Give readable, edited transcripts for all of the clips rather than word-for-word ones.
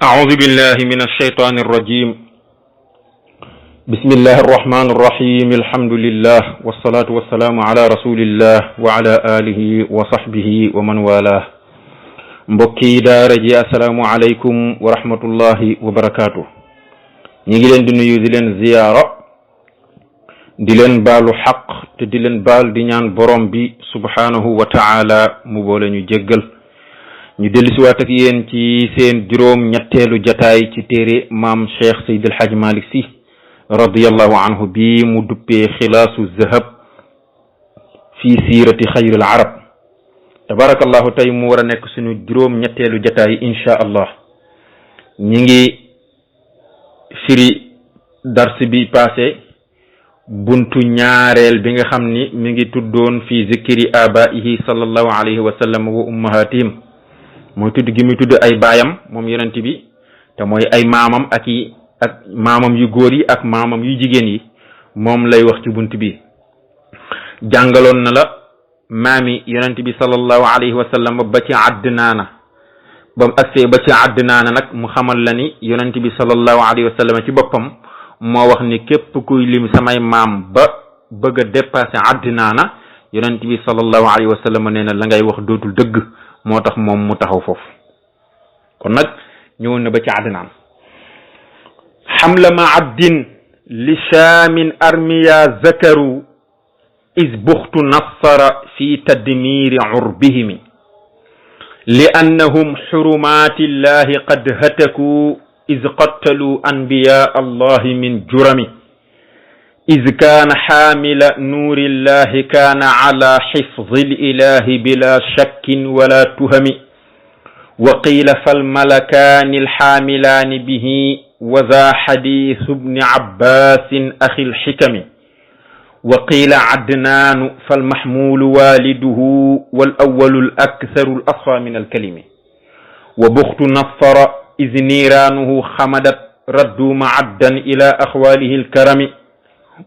أعوذ بالله من الشيطان الرجيم بسم الله الرحمن الرحيم الحمد لله والصلاة والسلام على رسول الله وعلى آله وصحبه ومن والاه mbokki daara ji assalaamu aleykum wa rahmatullahi wa barakaatu. ñi ngi leen di nuyu di leen ziyaara di leen baalu xaq te di leen baal di ñaan borom bi subhanahu wa taala mu boole ñu jéggal. ñu dellusiwaat ak yéen ci seen juróom ñetteelu jataay ci téere maam Cheikh Seydil Hadj Malick Sy radiyallahu anhu bi mu duppee xilaasu zahab fi siirati xayril arab. tabarakallahu tey mu war a nekk suñu juróom ñetteelu jataay insha allah. ñi ngi firi dars bi passé buntu ñaareel bi nga xam ni mi ngi tuddoon fi zikri abaihi sallallahu alayhi wa sallam wa ummahatihim, mooy tudd gi muy tudd ay baayam moom yonent bi te mooy ay maamam ak maamam yu góor yi ak maamam yu jigéen yi, moom lay wax ci bunt bi. jàngaloon na la maami yonent bi sallallahu alayhi wa sallam ba ci Adnaana, ba mu agsee ba ci Adnaana nag mu xamal la ni yonent bi sallallahu alayhi wa sallam ci boppam moo wax ni képp kuy lim samay maam ba bëgg a dépassé Adnaana, yonent bi sallallahu alayhi wa sallam nee na la ngay wax dootul dëgg, moo tax moom mu taxaw foofu. kon nag ñëwoon na ba ci Adnaan. xamla ma abdin li shaamin armiya zakaru is buxtu nassara fi tadmiri urbihimi li annahum xurumati llahi qad hataku is qattalu anbiya allahi min jurami إذ كان حامل نور الله كان على حفظ الإله بلا شك ولا تهم وقيل فالملكان الحاملان به وذا حديث ابن عباس أخي الحكم وقيل عدنان فالمحمول والده والأول الأكثر الأصفى من الكلم وبخت نصر إذ نيرانه خمدت ردوا معدا إلى أخواله الكرم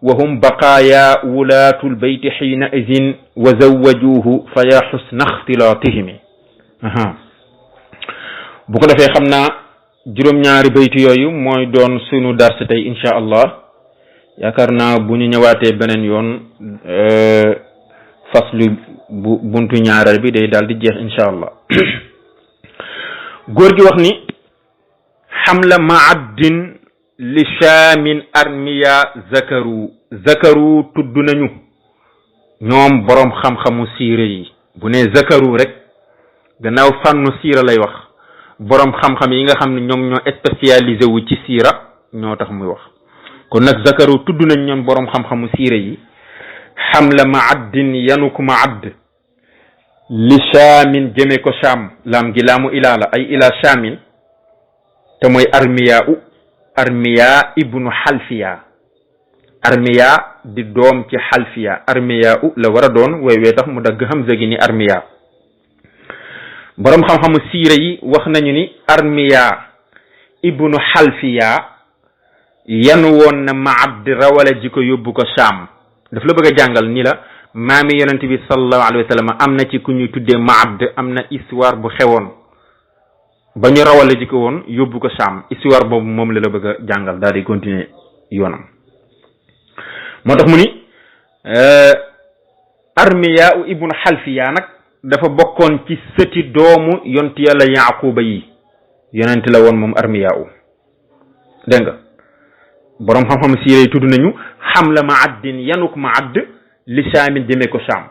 وهم بقايا ولاة البيت حينئذ وزوجوه فيا حسن اختلاطهم. bu ko defee xam naa juróom-ñaari baytu yooyu mooy doon sunu dars tey insha allah. yaakaar naa bu ñu ñëwaatee beneen yoon faslu bu buntu ñaareel bi day daal di jeex insha allah. góor gi wax ni xamla maaddin li shaamin armiya zakaru tudd nañu ñoom boroom xam-xamu siira yi. bu ne zakaru rek gannaaw fànnu siira lay wax, boroom xam-xam yi nga xam ne ñoom ñoo spécialisé wu ci siira ñoo tax muy wax. kon nag zakaru tudd nañ ñoom boroom xam-xamu siira yi xamla maaddin yanuk maadd li shaamin jëme ko shaam, laam gi laamu ilaa la ay ilaa shaamin te mooy armiya ibnu xalfiya. armiya di doom ci xalfiya, armiya la war a doon way tax mu dagg hamza gi ni armiya. boroom xam-xamu siira yi wax nañu ni armiya ibnu xalfiya yanu woon na maabd rawale ji ko yóbbu ko Shaam. daf la bëgg a jàngal ni la maami yonent bi sallallahu alayhi wa sallam am na ci ku ñuy tuddee maabd, am na histoire bu xewoon ba ñu rawale ji ko woon yóbbu ko Shaam. histoire boobu moom la bëgg a jàngal daal di continuer yoonam. moo tax mu ni armiya ibnu xalfiya nag dafa bokkoon ci sëti doomu yonti yàlla yaquba yi. yonent la woon moom armiya dégg nga. boroom xam-xam siire yi tudd nañu xamla maaddin yanuk maadd li shaamin jëmee ko Shaam.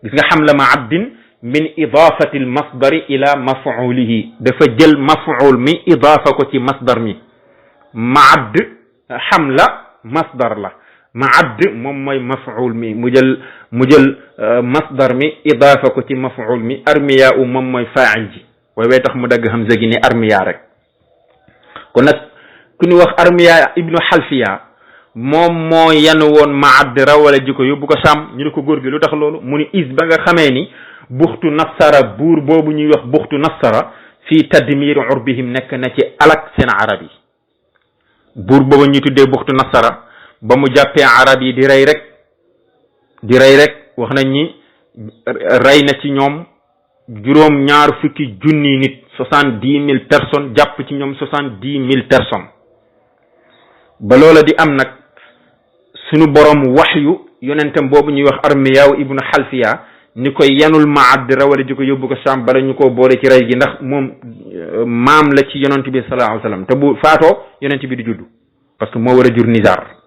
gis nga xamla maaddin min idafati al masdari ila mafuulihi, dafa jël mafuul mi idafa ko ci masdar mi. maadd xamla masdar la, maadd moom mooy mafuul mi, mu jël masdar mi idafa ko ci mafuul mi. armiya moom mooy faa'il ji, way tax mu dagg hamza gi ni armiya rek. kon nag ku ñu wax armiya ibnu xalfiya moom moo yan woon maadd rawale ji ko yóbbu ko Shaam. ñu ne ko góor gi lu tax loolu? mu ni is ba nga xamee ni buxtu nassara, buur boobu ñuy wax buxtu nassara fii tadmiri urbihim nekk na ci alak seen arab yi. buur boobu ñuy tuddee buxtu nassara ba mu jàppee arab yi di rey rek wax nañ ni rey na ci ñoom juróom ñaar fukki junni nit 70,000 personnes jàpp ci ñoom 70,000 personnes ba loola di am nag sunu borom waxyu yonentam boobu ñuy wax Armiyaaw ibnu Xalfiya ni koy yanul Maad rawale ji ko yóbbu ko Sham bala ñu ko boole ci rey gi ndax moom maam la ci yonent bi sallallahu alayhi wa sallam te bu faatoo yonent bi di juddu parce que moo war a jur Nizar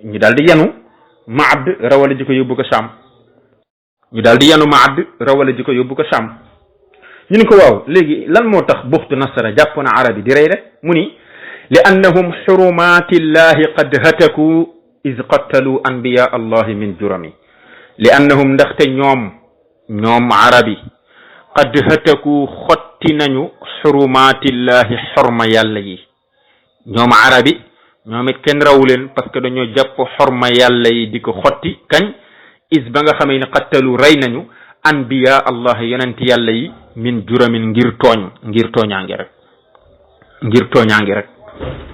ñu daal di yanu Maad rawale ji ko yóbbu ko Sham ñu daal di yanu Maad rawale ji ko yóbbu ko Sham ñu ni ko waaw léegi lan moo tax buxtu nasara jàpp na arabi di rey rek mu ni li annahum xurumati llahi qad hataku iz qattalu anbiya allahi min jurami li annahum ndaxte ñoom arabi qad hataku xotti nañu xurumati llahi xorma yàlla yi ñoom arabi ñoom it kenn rawu leen parce que dañoo jàpp xorma yàlla yi di ko xotti kañ is ba nga xamee ne qattalu rey nañu anbiya allah yonent yàlla yi min juramin ngir tooñaange rek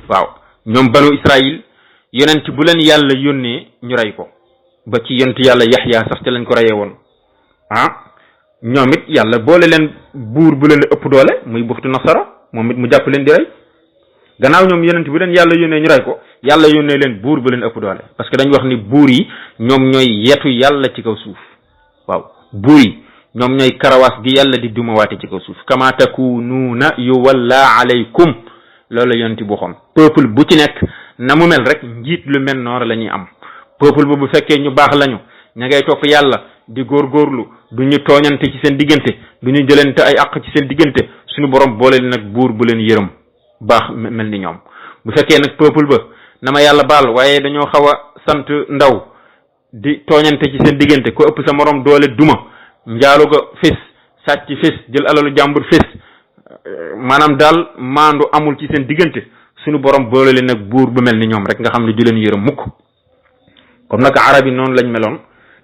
waaw ñoom banu israil yonent bu leen yàlla yónnee ñu rey ko ba ci yonent yàlla yaxya sax te lañ ko reyee woon ñoom it yàlla boole leen buur bu leen ëpp doole muy buxtu nasara moom it mu jàpp leen di rey gannaaw ñoom yonent bu leen yàlla yónnee ñu rey ko yàlla yónnee leen buur bu leen ëpp doole parce que dañ wax ni buur yi ñoom ñooy yetu yàlla ci kaw suuf waaw buur yi ñoom ñooy karawaas gi yàlla di dumawaate ci kaw suuf kama takunuuna yuwalla alaykum loolu la yonent bu xoon peuple bu ci nekk na mu mel rek njiit lu mel noonu la ñuy am peuple bu fekkee ñu baax lañu ña ngay topp yàlla di góorgóorlu du ñu tooñante ci seen diggante du ñu jëlante ay àq ci seen diggante suñu borom boole leen nag buur bu leen yërëm baax mel ni ñoom bu fekkee nag peuple ba na ma yàlla baal waaye dañoo xaw a sant ndaw di tooñante ci seen diggante ko ëpp sa morom doole duma njaalu ga fis sàcc fis jël alalu jàmbur fis maanaam daal maandu amul ci seen diggante suñu borom boole leen nag buur bu mel ni ñoom rek nga xam ne du leen yërëm mukk comme nag arab yi noonu lañ meloon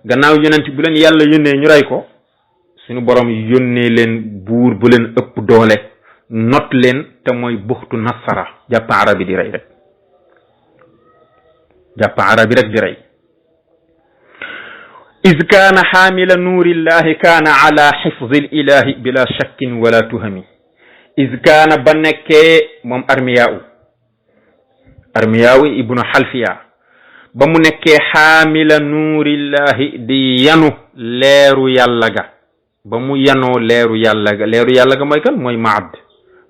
gannaaw yonent bu leen yàlla yónnee ñu rey ko suñu borom yónnee leen buur bu leen ëpp doole not leen te mooy buxtu nasara jàpp arab yi di rey rek di rey iz kaana xaamila nuurillahi kaana ala xifzi lilahi bila shakkin wala tuhami iz kaana ba nekkee moom armiyaawu ibnu xalfiya ba mu nekkee xaamila nuurillahi di yanu leeru yàlla ga ba mu yanoo leeru yàlla ga mooy kan mooy Maad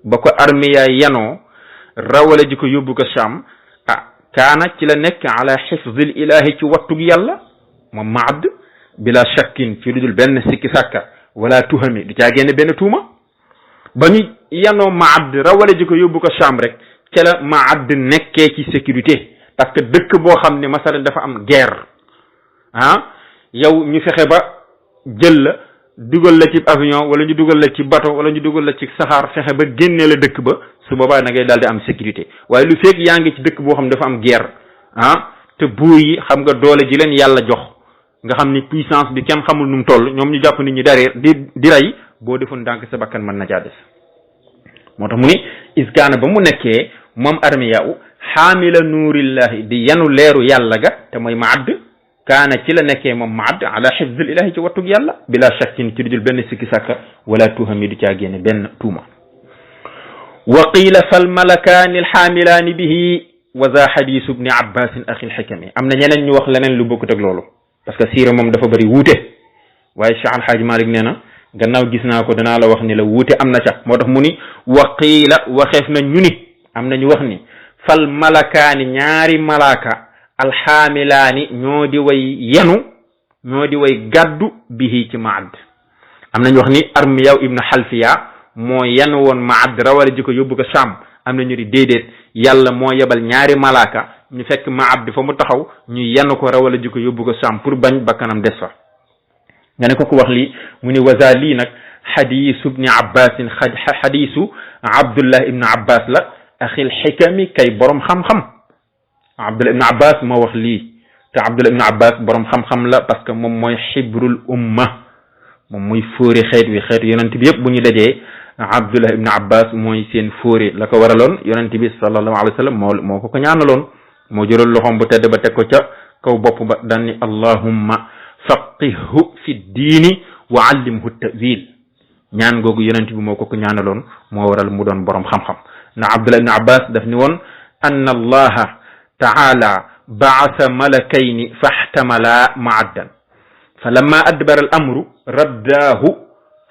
ba ko armiya yanoo rawale ji ko yóbbu ko Sham kaana ci la nekk ala xifzi lilahi ci wattug yàlla moom Maad bila shakkin ci lu dul benn sikki sàkka wala tuhami du caa génne benn tuuma ba ñu yanoo Maad rawale ji ko yóbbu ko Sham rek ca la Maad nekkee ci sécurité parce que dëkk boo xam ne masalan dafa am guerre yow ñu fexe ba jël la dugal la ci avion wala ñu dugal la ci bateau wala ñu dugal la ci saxaar fexe ba génnee la dëkk ba su boobaa da ngay daal di am sécurité waaye lu fekk yaa ngi ci dëkk boo xam ne dafa am guerre te buur yi xam nga doole ji leen yàlla jox nga xam ni puissance bi kenn xamul nu mu toll ñoom ñu jàpp nit ñi dareer di rey boo defoon ndànk sa bakkan mën na caa des moo tax mu ni iskaana ba mu nekkee moom armiyaaw xaamila nuurillahi di yanu leeru yàlla ga te mooy Maad kaana ci la nekkee moom Maad ala xifzil ilahi ci wattug yàlla bila shakkin ci dujul benn sikki sàkka wala tuhami du caa génne benn tuuma wa qiila fal malakaani alxaamilaani bihi wa za xadisu bni abbasin axi lxikami am na ñeneen ñu wax leneen lu bokkut ak loolu parce que siira moom dafa bëri wuute waaye Cheikh Alxaaji Malik nee na gannaaw gis naa ko danaa la wax ni la wuute am na ca moo tax mu ni wa qiila waxeef na ñu ni am na ñu wax ni fal malakaani ñaari malaaka alxaamilaani ñoo di way gàddu bihi ci Maad am nañu wax ni Armiyaw ibnu Xalfiya moo yanu woon Maad rawale ji ko yóbbu ko Sham am na ñu di déedéet yàlla moo yebal ñaari malaaka ñu fekk Maad fa mu taxaw ñu yanu ko rawale ji ko yóbbu ko Sham pour bañ bakkanam des fa nga ne ko ku wax lii mu ni waza lii nag xadisu ibni abbasin xadisu Abdullah ibnu Abbas la axil xikami kay borom xam-xam Abdullah ibnu Abbas moo wax lii te Abdullah ibnu Abbas borom xam-xam la parce que moom mooy xibrul umma moom mooy fóore xeet wi xeetu yonent bi yëpp bu ñu dajee Abdullah ibnu Abbas mooy seen fóore la ko waraloon yonent bi sallallahu alayhi wa sallam moo ko ñaanaloon moo jëral loxoom bu tedd ba teg ko ca kaw bopp ba daan ni allahumma faqihhu fi diini wa allimhu tawil ñaan googu yonent bi moo ko ñaanaloon moo waral mu doon borom xam-xam na Abdullah ibn Abbas daf ni woon anna allaha taala baasa malakayni fahtamala maaddan fa lamma adbara al amru raddaahu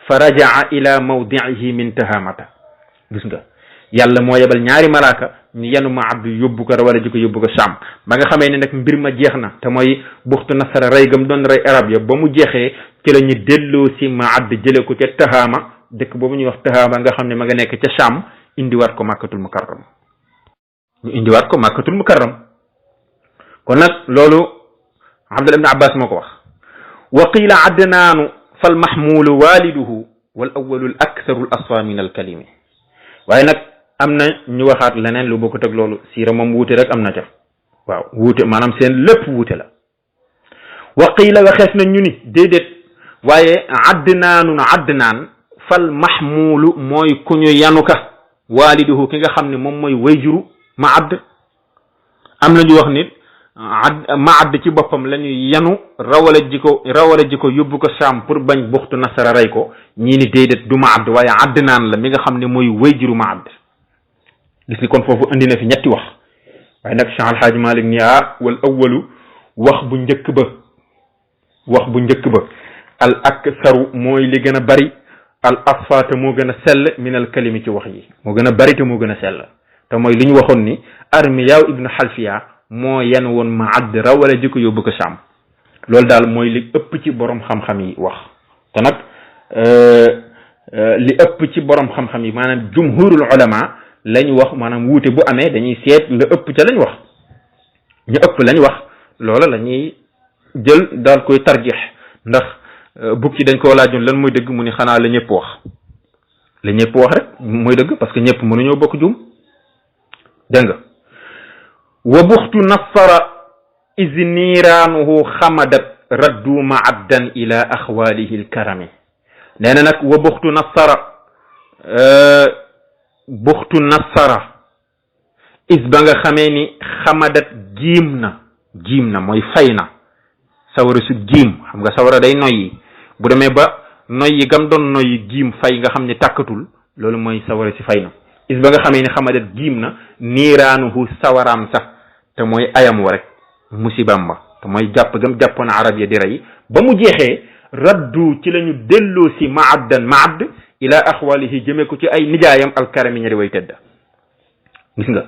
fa rajaa ila mawdiihi min tahamata gis nga yàlla moo yebal ñaari malaaka ñu yenu Maad yóbbu ko wala ji ko yóbbu ko Sham ba nga xamee ne nag mbir ma jeex na te mooy buxtu nasara rey gam doon rey arab ya ba mu jeexee ci la ñu delloo si Maad jële ko ca Tahama dëkk boobu ñuy wax Tahama nga xam ne ma nga nekk ca Sham indiwaat ko Makkatul Mukarram ñu indiwaat ko Makkatul Mukarram kon nag loolu Abdullah ibn Abbas moo ko wax wa qiila adnaanu fal mahmulu waliduhu wal awalu al aktharu al asfa min al kalimi waaye nag am na ñu waxaat leneen lu bokkut ak loolu siira moom wuute rek am na ca waaw wuute maanaam seen lépp wuute la wa qiila waxees na ñu ni déedéet waaye adnaan fal mahmulu mooy ku ñu yanuka waliduhu ki nga xam ne moom mooy wayjuru Maad am na ñu wax nit Maad ci boppam la ñuy yanu rawale ji ko yóbbu ko Saam pour bañ buxtu nasara rey ko ñii ni déedéet du Maad waaye Adnaan la mi nga xam ne mooy wayjuru Maad gis ni kon foofu andi na fi ñetti wax waaye nag Cheikh Alhaaj Malik ni wal awwalu wax bu njëkk ba al aksaru mooy li gën a bari al asfaata moo gën a sell min al kalimi ci wax yi moo gën a bari te moo gën a sell te mooy li ñu waxoon ni Armiyaaw ibnu Xalfiya moo yen woon Maad rawale ji ko yóbbu ko Saam loolu daal mooy li ëpp ci borom xam-xam yi wax te nag li ëpp ci borom xam-xam yi maanaam jumhurul ulama lañ wax maanaam wuute bu amee dañuy seet la ëpp ca lañ wax ñu ëpp lañ wax loola la ñuy jël daal koy tarjix ndax bukki dañ koo laajoon lan mooy dëgg mu ni xanaa la ñëpp wax rek mooy dëgg parce que ñëpp mënuñoo bokk juum dégg nga wa buxtu nassara is niiraanuhu xamadat raddu maaddan ila axwaalihi lkarami nee na nag wa buxtu nassara is ba nga xamee ni xamadat jiim na mooy fay na sawara su jiim xam nga sawara day noyyi bu demee ba noyyi gam doon noyyi jiim fay nga xam ne tàkkatul loolu mooy sawara si fay na is ba nga xamee ni xamadat jiim na niiraanuhu sawaraam sax te mooy ayam wa rek musibam ba te mooy jàpp gam jàppoon arab ya di rey ba mu jeexee raddu ci lañu delloo si Maad ila axwalihi jëmee ko ci ay nijaayam alkarami ñari way tedda gis nga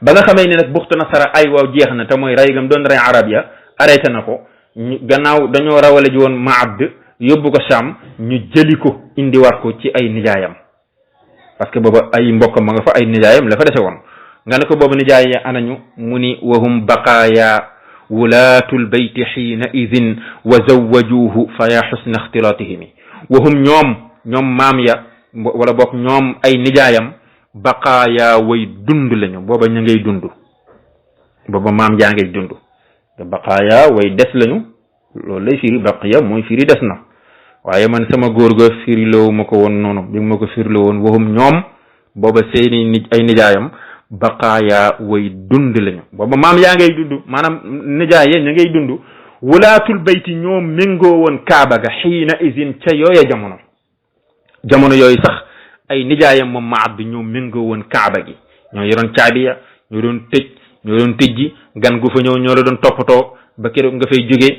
ba nga xamee ni nag buxtu nasara ay waaw jeex na te mooy rey gam doon rey arab ya arrêté na ko gannaaw dañoo rawale ji woon Maad yóbbu ko Sham ñu jëli ko indiwaat ko ci ay nijaayam parce que booba ay mbokkam ma nga fa ay nijaayam la fa dese woon nga ne ko boobu nijaay ya anañu mu ni wahum baqaaya wulaatul bayti xiina idin wa zawwajuuhu fa yaa xusna ixtilaatihimi wahum ñoom maam ya wala boog ñoom ay nijaayam baqaaya way dund lañu booba ñu ngay dund booba maam yaa ngay dund te baqaaya way des lañu loolu lay firi baqiya mooy firi des na waaye man sama góor ga firiloo ma ko woon noonu bi ma ko firiloo woon wahum ñoom booba seeni ay nijaayam baqaaya way dund lañu booba maam yaa ngay dund maanaam nijaay ya ñu ngay dund wulaatul bayti ñoom méngoo woon kaaba ga xiina isin ca yooya jamono yooyu sax ay nijaayam moom Maad bi ñoom méngoo woon kaaba gi ñoo yoroon caabi ya ñoo doon tëjji gan gu fa ñëw ñoo la doon toppatoo ba keroog nga fay jóge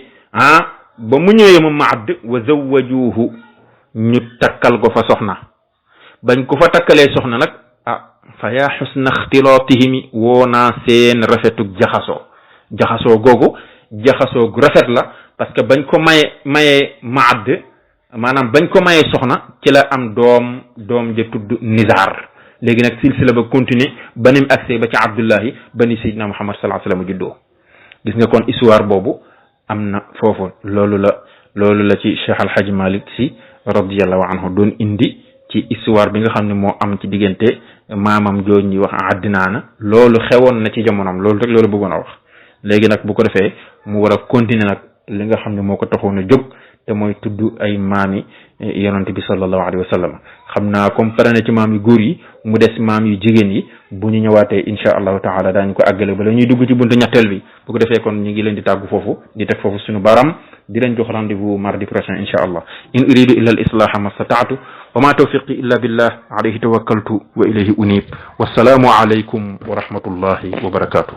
ba mu ñëwee moom Maad wa zawwajuuhu ñu takkal ko fa soxna bañ ko fa takkalee soxna nag fa yaa xusna ixtilaatihimi woo naa seen rafetug jaxasoo googu jaxasoo gu rafet la parce que bañ ko mayee Maad maanaam bañ ko mayee soxna ci la am doom ja tudd Nizaar léegi nag silsila ba continuer ba nim accès ba ci Abdullahi ba ni Seydina Muhammad sallallahu alayhi wa sallam juddoo gis nga kon histoire boobu am na foofu loolu la ci Cheikh Alhaji Malik si radiyallahu anhu doon indi ci histoire bi nga xam ne moo am ci diggante maamam jooj ñi wax Adnaana loolu xewoon na ci jamonoom loolu rek loolu bëggoon a wax léegi nag bu ko defee mu war a continuer nag li nga xam ne moo ko taxoon a jóg te mooy tudd ay maami yonante bi sallallahu alayhi wa sallam. xam naa comme pare na ci maam yu góor yi mu des maam yu jigéen yi bu ñu ñëwaatee insha allahu taala daañu ko àggale bala ñuy dugg ci buntu ñetteel bi. bu ko defee kon ñu ngi leen di tàggu foofu di teg foofu suñu baram di leen jox rendez-vous mardi prochain insha allah. in uridu illa al islaha ma stata'tu wa ma tawfiqi illa billah alayhi tawakkaltu wa ilayhi unib. wassalaamu alaykum wa rahmatullahi wa barakatuh.